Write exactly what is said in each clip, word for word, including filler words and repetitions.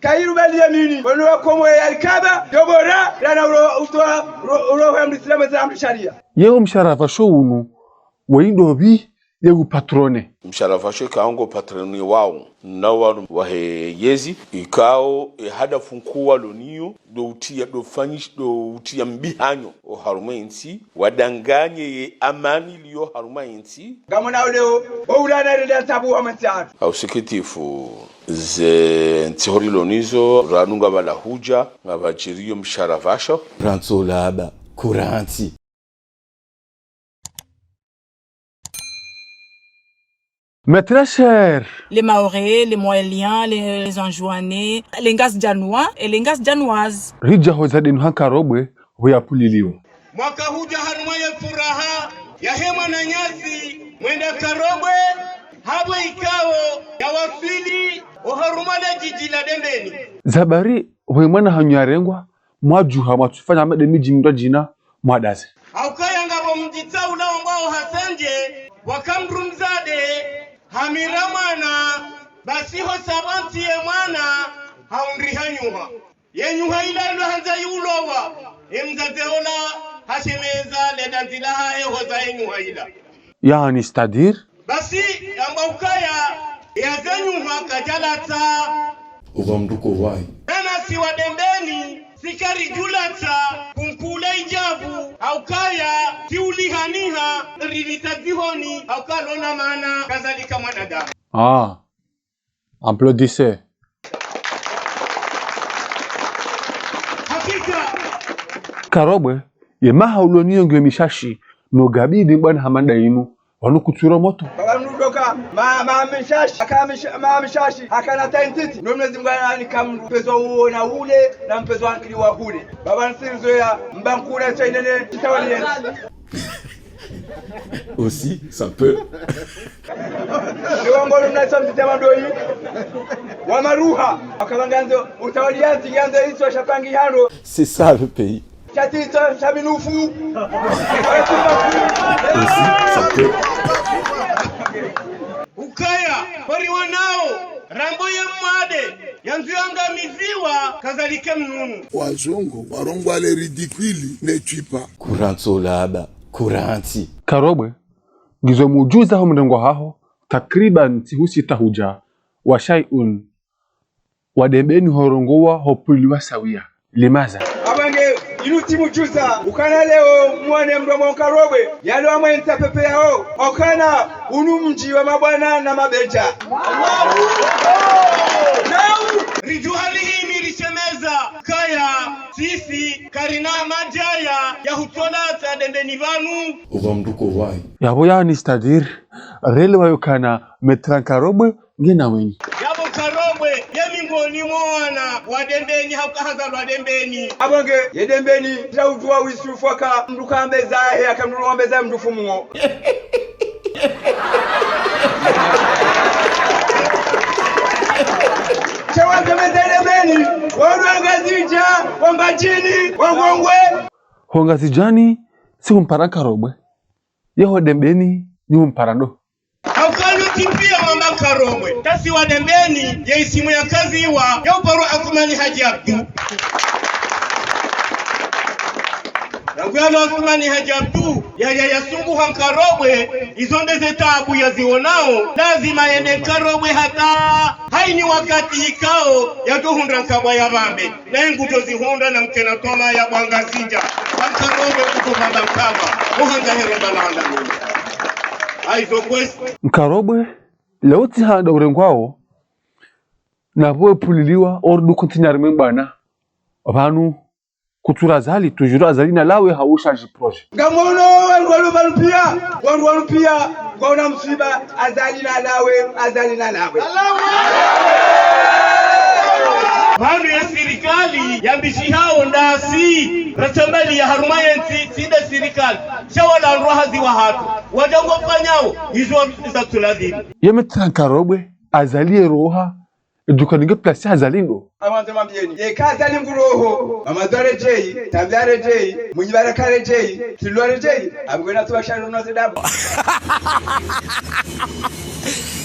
Kayirubali yamini, wanu wakomwe ya likaba, yobora, lana ulo, utwa, ulo, ulo, wa mlisila, mwisila, mlisharia. Yewo msharavasho unu, wa indopvi, yewu patrone. Msharavasho ikao ngo patrone wawo, na wanu wahe yezi, ikao, e hadafu nkuu waloniyo, ndo utiya, ndo fanyish, ndo utiya mbihanyo, oharumwa entsi, wadanganye ye amani liyo harumwa entsi. Ngamwona uleo, oulana rende atabu wa mantsi atu. Ha usikitifu, ze ntsi hori lonizo, ranu ngapvala hudja, ngapvadjiriyo msharavasho. Rantso laba, kurantsi. Mes très chers. Les Mahorais, les Mohéliens, les, les Anjouanais, les Ngazidjanois et les Ngazidjanoises. Ridja hoza denu ha Nkarobwe, huyapuliliwa. Mwaka hudja harumwa ye furaha, yahe mwananyasi, mwenda Nkarobwe, hapvo ikao, yawaswili, oharumwa le djidji la Dembeni. Zabari, hwe mwana hanyu yarengwa, mwadjuha, mwatsufanya made midji mndru djina, mwadaze. Haukaya ngapvo mdji tsaula wambwao Hasendje, waka mndru mdzadze, hamira mwana, basi ho sabanti ye mwana, haundriha nyuha. Ye nyuha ila ilo handza yiulowa, ye mdzadze ola, hashemeza, le dandzi lahahe hoza ye nyuha ila. Yaani, c'est-à-dire? Basi, yamba ukaya, yaze nyuha kadjalatsa. Upva mndru ko wayi. Nana si wa Dembeni, si karidjulatsa, kunkule idjabu, haukaya, si ulihaniha, rilitsa dzihoni, hauka lona mana, kadhalika mwanadamu. Ah. Applaudissez. Hakika. Nkarobwe, ye maha uloniyo ngiyo mishashi, no gabidi mbwana hamanda inu, wanu kutsuro moto. Baba mndru doka, ma, ma mishashi, haka misha, ma mishashi, hakana taintiti, no mnezi mngwana ni kamndru, mpezo uona ule, na mpezo ankili wa hule. Baba nsinzo ya, mbankura chainene, chitawali yensi. Aussi, ça peut. Ni wangolo mna tso mtete mandoyi. Wa maruha. Akabanga nzo, utawali yanzi, yanzi, iso shapangi hano. C'est ça le pays. Shati iso shabinufu. Aussi, ça peut. Ukaya, kori wanao, rambo ye mwade, yanzu yangamiziwa, kadhalika mnunu. Wazungu, warongowa le ridicule ne tue pas. Kurantso laba, kurantsi. Nkarobwe, ngizo mudjuza ho mrengo haho, takriban ntsihu sita hudja, wa shay'un, wa Dembeni horongowa hopvuli wa sawiya. Limaza? Abenge, inu tsi mudjuza, ukana leo mwane mdomo Nkarobwe, yalo amwe ntsa pepe yao, ukana unu mdji wa mabwana na mabedja. Ridjuha lihimi rishemeza, kaya, sisi, karina madjaya, ya hutola tsa Dembeni pvanu. Upva mndru ko wayi. Yapvo yaani, c'est-à-dire, rele wayo kana Maître Nkarobwe, ngena weni. Yapvo Nkarobwe, ye mingoni mwa wana wa Dembeni, hauka hazalwa Dembeni. Apvo nge, ye Dembeni, tila udjuwa wisufu aka mndru kambeza, he aka mndru wambeza mndru fumuo. Shewa Dembeni, wa Ngazidja, wa Mbadjini, wa Ngongwe. Ho Ngazidjani, si humpara Nkarobwe. Ye ho Dembeni, ni humpara ndo. Hauka lutsi pia mamba Nkarobwe. Kasi wa Dembeni, ye isimu yakaziwa, yo paro Athumani Hadji Abdu. Rangu yalo Athumani Hadji Abdu, ya, ya, yasunguha Nkarobwe, izo nde ze taabu yazionao, lazima yende Nkarobwe hata, haini wakati ikao, yadjohundra nkabwa ya pvambe. Naye ngudjozihundra na mkena twama ya bwa Ngazidja. Nkarobwe kutopvanda nkabwa. Muhandza here mbala handza nini. Haizo kwesi. Nkarobwe, leo tsi handa urengwawo, na pvo epvuliliwa, ordu kontinari mwe mbwana. Pvanu, kutsura Azali, toujours Azali na lawe ha ushaji projet. Ngamono wandru walo pvanu pia, wandru walo pia, ngwaona msiba, Azali na lawe, Azali na lawe. Pvanu ye sirikali yambishihao ndasi, ratsambali ya harumwa ye ntsi, tsi nde sirikali, sha wala wandru hazi wahatru, wadja ngwafanyao, izo za tulazimu. Ye Maître Nkarobwe, Azali ye roha, eduka ninge place Azali ndo. Amwandzo mwambiyeni. Yeka Azali ngu roho, Mamadou aredjeyi, Tambi aredjeyi, Mwinyi Baraka aredjeyi, Tilu aredjeyi, abugwena tuwa shari unoze dabu.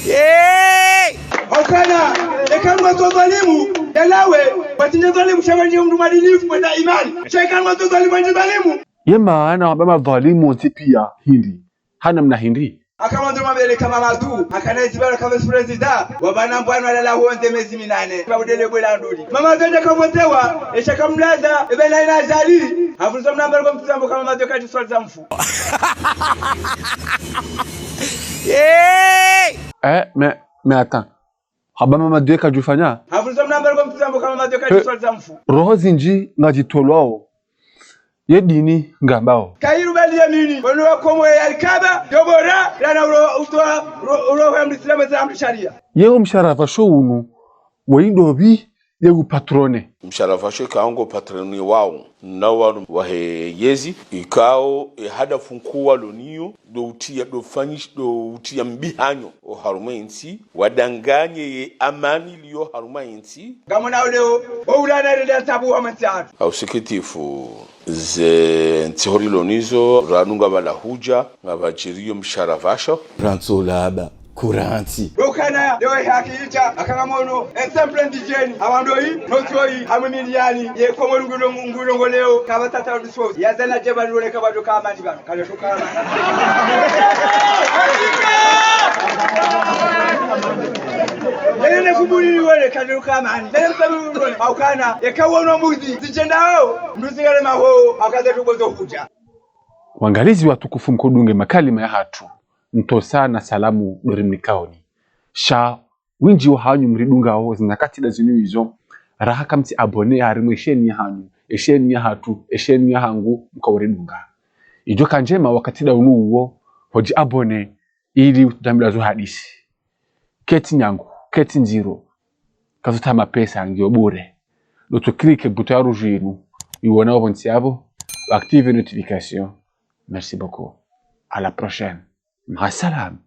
Hey! Okana, eka ngwatso dhalimu, Yalawe, watsinje dhalimu, sha wandje mndru mwadilifu, mwendza imani. Sha ika mwandzo dhalimu, wandje dhalimu. Ye maana wamba madhalimu wontsi piya hindri. Hana mna hindri. Aka mwandzo mabele ka Mamadu, akana izi bala ka vice président, wabana mbwana walala hondze mezi minane. Ba udele bwela nduli. Mamadu yadja kavotewa, esha kamlaza, ebe na ina ajali. Hafunzo mnamba loko mtuzambo ka Mamadu yeka djuswali za mfu. Hey! Eh, mais, mais attends. Hamba Mamadu yeka djufanya? Hafunzo mnamba loko mtuzambo ka Mamadu yeka djuswali za mfu. Roho zindji ngazitolwao. Ye dini ngambao. Kayiru bali yamini, wanu wa Komori ya Alkaba, yo bora, lana ulo utwa, ulo, ulo wa mlislamu za amri sharia. Ye umsharava sho unu, wa idobi, ye upatrone. Msharava sho ka ngo patrone wao, na wanu wahe yezi, ikao, e hadafu nkuu walo nayo, ndo utiya, ndo fanyish, ndo utiya mbihanyo, oharumwa entsi, wadanganye ye amani liyo harumwa entsi. Ngamona uleo, o ulana rende tabu wa mantsi anu. Ausikitifu, ze ntsi hori lo nazo, ranu ngapvala hudja, ngapvadjiriyo msharava sho. Rantsi ulaba, kurantsi. Dokana, leo haki idja, aka ngamono, ensemble ndijeni, awandoyi, notoyi, hamwe miliani, ye Komori ngulo, ngulo ngo leo, kapvatata Yazana djeba liwone kabado ka amani bano, kado shuka amani. Nene kubuli liwone kado ka amani. Nene msabi liwone. Haukana, yeka wono mbuzi, zidjendao, mbuzi ngale maho, haukaza tubozo hudja. Wangalizi watukufu mkodunge makalima yahatru, ntosa na salamu ndo rimnikaoni. Sha windji wahanyu mridungao zinyakati nda zinu izo, raha kamtsi abonné harimwa esheni yahanyu, esheni yahatru, esheni yahangu, mkauridunga. Idjo ka ndjema wakati nda unu uwo, hodji abonné, ili utsudjambilwa zo hadisi. Ketsi nyangu, ketsi ndziro, kazutsaha mapesa, ngiyo bure. Ndo tsu cliquer bouton ya rouge inu, iwona opvontsi yapvo, activer notification. Merci beaucoup. À la prochaine. Masalam.